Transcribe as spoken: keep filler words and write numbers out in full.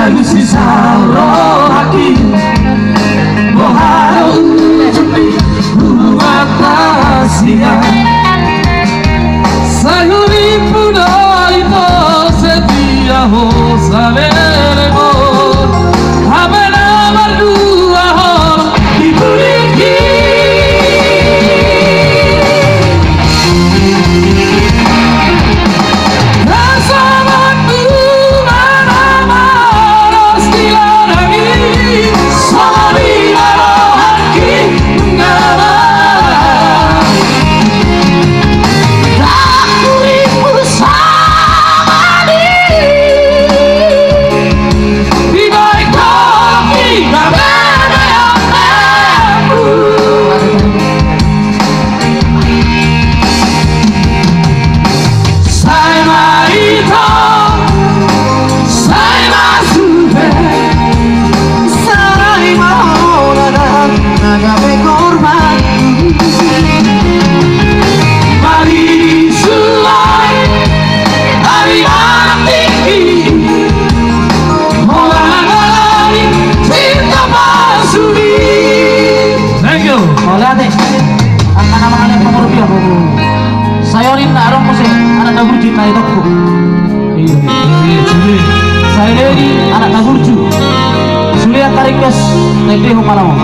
Sisau rohangki, boha do ujung ni hubungan ta sian. Sai hurippu do ito setia ho saleleng on. Hape na marduahon di pudingki. Rasa batu mana maros di ladang i, songon i ma rohangki nunga marang. Dang hurippu sahat i. Dibaen ho di na bebeanmu. Sai ma ito, sai ma sude, sai ma holan na gabe korban. Maridi sude, ari na tingki, holan na ngalani cinta palsu i. Thank you. Mauliate. Angka na mangalehon pangoluan. Sai on ninna adong muse anak na burju na itokku. Iya, iya, iya. Sai on ninna anak na burju. Sude angka request na ende ho malam on.